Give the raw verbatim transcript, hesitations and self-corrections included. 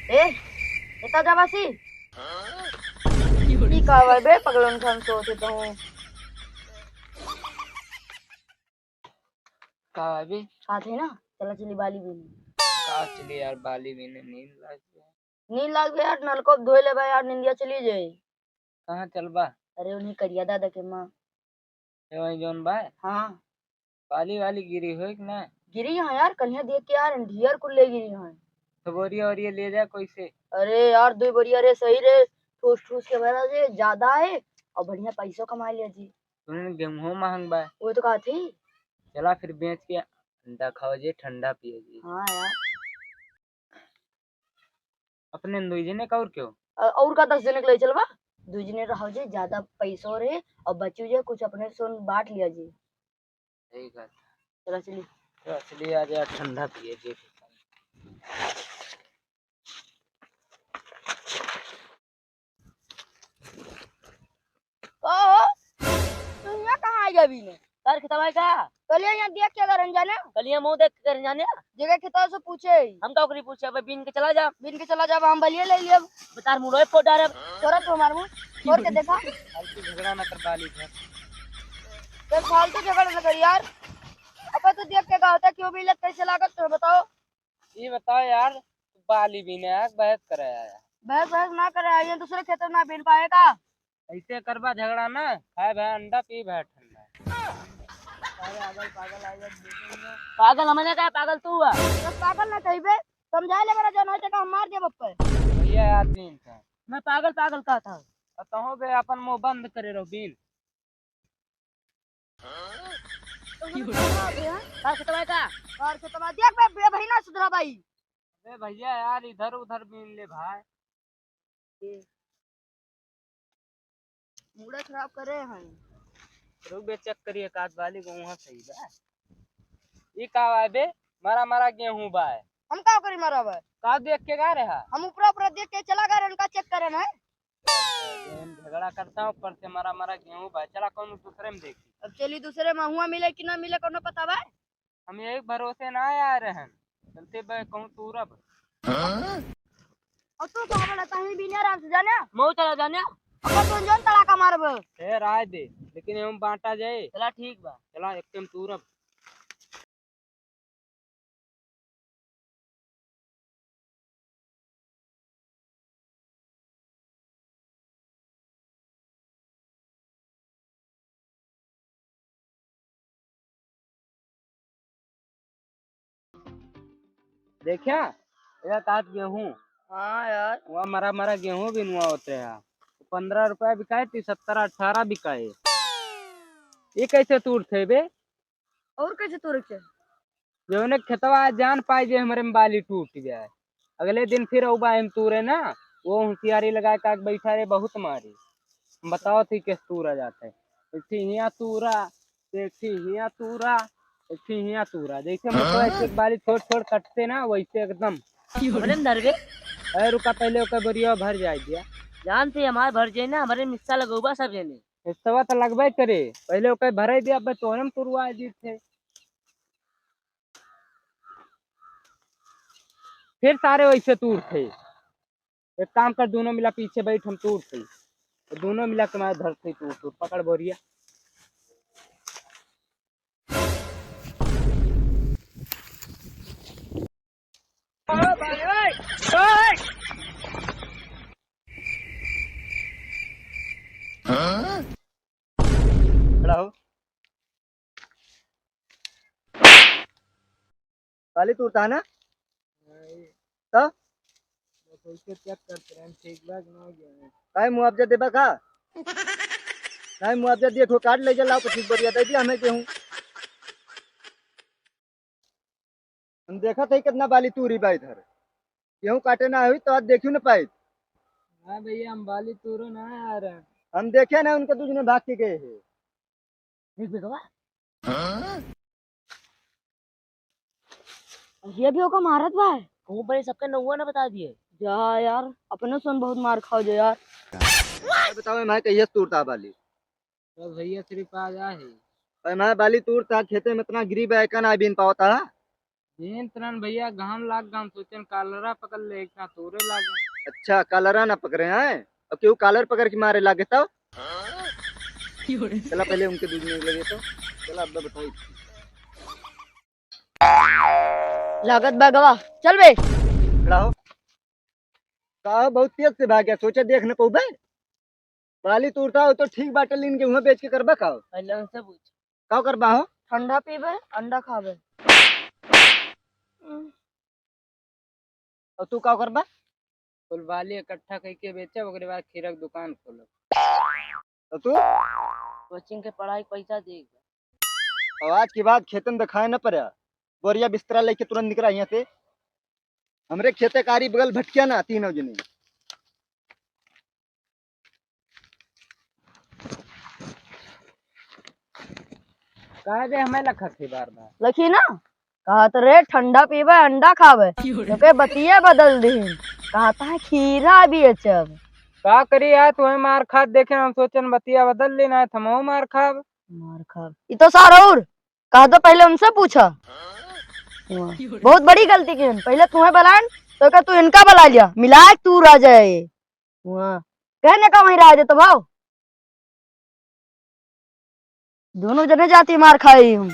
ए, एता जाबासी? ई का बा बे, पगलन खान सोते तो हूँ। का बा बे? का थे ना, चला चली बाली बीने। का चली यार, बाली बीने नींद लाग गया। नींद लाग गया यार, नलको धोए लेबा यार, निंदिया चली जाई। कहाँ चलबा? अरे उन्हीं करिया दादा के माँ। ए वही जौन बा? हाँ। बाली वाली गिरी हो कि ना? गिरी है यार, कन्या देख के यार, ढियर कुल ले गिरी है। तो बोरिया वोरिया ले जा कोई से। अरे यार, दो बोरिया रे, सही रे, ठूस ठूस के भरा जे, ज्यादा है और बढ़िया पैसो कमा लिया जी। तुमने गेहूं महंग बा। वो तो कहा थी। चला फिर बेच के अंडा खाओ जे, ठंडा पियो जे। हाँ यार। अपने दुई जने का और क्यों? अ-, और का दस जने के ले चलबा, दुई जने रहो जे, ज्यादा पैसो रहे और बच्चू जे कुछ अपने सोन बांट लिया जी। सही बात। चला चली। चला चली, आ जा, ठंडा पिए जे। ओहो, तू यहाँ कहाँ आ गया बीने? तार खेतवा का? कलिया यहाँ देख के अगर अनजाने? कलिया मुंह देख के अनजाने? जगह खेतवा से पूछे। हम का ओकरी पूछे? अबे बीन के चला जा। बीन के चला जा, हम बलिए ले लिए। बे तार मुंह रोए फोड़ डारे। तोरा तो हमार मुंह फोड़ के देखा। फालतू झगड़ा ना कर बाली घर। तो फालतू झगड़ा ना कर यार। अब तू देख के का होता, क्यों मिलत कैसे लागत तो बताओ। ये बताओ यार, बाली बीने आया, बहस करे आया। बहस, बहस ना करे आया, दूसरे खेत में ना बीन पाएगा। ऐसे करबा झगड़ा ना, खाए भाई अंडा, पी भाई ठंडा। अरे पागल, पागल आ गया। पागल हमने कहा, पागल तू हुआ। बस पागल ना कहिबे, समझा ले मेरा जन होते का हम मार देब ऊपर। भैया यार दिन का। मैं पागल, पागल कहता हूँ। तहो बे अपन मुंह बंद करे रहो बीन। तोहर खेतवा बे, हाँ? तार खेतवा का? तार खेतवा। देख बे, बे, भाई ना सुधरा भाई। अरे भैया यार, इधर उधर बीन ले भाई। मूड़ा खराब करे हैं। रुक बे, चेक करिए, कात वाली को वहाँ सही बा। ई का बा बे? मरा मरा गेहूं बा। हम का करी मरा बा? का देख के गा रहा? हम ऊपरा ऊपरा देख के चला गए, उनका चेक करे ना। हम झगड़ा करता हूँ, ऊपर से मरा मरा गेहूं बा। चला कौन दूसरे में देखी। अब चली दूसरे में, हुआ मिले कि ना मिले, कौनो पता बा? हम यही भरोसे ना आए रहन, चलते बे कहूँ तूरब। और तू कहाँ बड़ा तहीं बीने आराम से जाने? मऊ चला जाने। अब तू जौन तड़ाका मारब। ए, राय दे, लेकिन हम बांटा जाए। चला ठीक बा। चला एक टाइम तूरब। देखा, एका काट गेहूं। हाँ यार। वहाँ मरा मरा गेहूं बिनवा होते हैं। पन्द्रह रुपया बिकाए, ती सत्तर अठारह बिकाए। ये कैसे तूर थे बे? और कैसे तोरे के चाही? जौने खेतवा जान पाई जे हमरे में बाली टूट जाए, अगले दिन फिर औबा हम तूरे ना, वो होशियारी लगाए का बैठा रे, बहुत मारी। हम बताओ थी कैसे तूरा जाता है। एक थी हियाँ तूरा, एक थी हियाँ तूरा, एक थी हियाँ तूरा। जैसे मतलब एक एक बाली छोड़ छोड़ कटते ना, वैसे एकदम। हमरे में धर बे। अरे रुका, पहले ओकर बोरिया भर जाए दिया। जानते हमारे भर जाए ना, हमारे में हिस्सा लगौबा सब जने। हिस्सवा तो लगबे करे, पहले ओके भरे दिया, अब तोहरे में तुरवा जीत थे। फिर सारे वैसे तूर थे। एक काम कर, दोनों मिला पीछे बैठ, हम तूर थे। तो दोनों मिला के मारे धर थे तूर, तूर। पकड़ बोरिया। खड़ा हो। बाली तूरता है ना? नहीं। तो? बस ऐसे चेक करते हैं, ठीक बा कि ना गया है। काहे मुआवजा देबा का? काहे मुआवजा दिए, ठो काट ले जा, लाओ पच्चीस बोरिया दे दिया हमें गेहूं। हम देखत है कितना बाली तूरी बा इधर। गेहूं काटे ना हुई तो आज देखियो ना पाई। हाँ भैया, हम बाली तूरो ना आ रहे हैं। हम देखे ना उनके दूजने भाग के गए हैं। एक बेगवा। ये भी ओका मारत बा। कहूँ पर सबके नौवा ना बता दिए। जा यार, अपने सुन बहुत मार खाओ जो यार। बताओ मैं कहिए तूरता बाली। बस भैया सिर्फ आ जा है। अरे मैं बाली तूर ता खेते में इतना गिरी बा, एका ना बीन पावता। नींद रन भैया, घाम लाग, घाम सोचन कालरा पकड़ ले, एक ना तोरे लागे। अच्छा, कालरा ना पकड़े हैं, अब केहू कालर पकड़ के मारे लागे तब? चला पहले उनके दूध में लगे तो। चला अब बताई। लागत बा गवा, चल बे। खड़ा हो। का हो, बहुत तेज से भाग्या, सोचा देख न पउबे। बाली तूरता हो तो ठीक बाटे, लीन के उहाँ बेच के करबा का हो? पहले उनसे पूछ। का करबा हो? ठंडा पीबे, अंडा खाबे। और तू का करबा? कुल बाली इकट्ठा कइके बेचब, ओकरे बाद खीरा के दुकान खोलब। और तू? कोचिंग के पढ़ाई के पैसा देगा। और आज के बाद खेतन देखाए न पड़ा, बोरिया बिस्तरा लेके तुरंत निकरा यहाँ से। हमरे खेते कारी बगल भटकिया ना तीनों जने। काहे बे हमें लखत है बार बार? लखी ना, कहत रहे ठंडा पीबे, अंडा खाबे, तो के बतिया बदल दीन, कहता है खीरा बेचब। का करी यार, तुम्हें मार खात देखे हम सोचन बतिया बदल लेना है, थमहू मार खाब। मार खाब। ई तो सार और कहा तो पहले उनसे पूछा। वाह, बहुत बड़ी गलती की। पहले तुम्हें बुलाएं तो क्या तू इनका बुला लिया, मिलाए तू राजा है। वाह, कहने का वहीं राजा तो भाव। दोनों जने जाती मार खाई हम।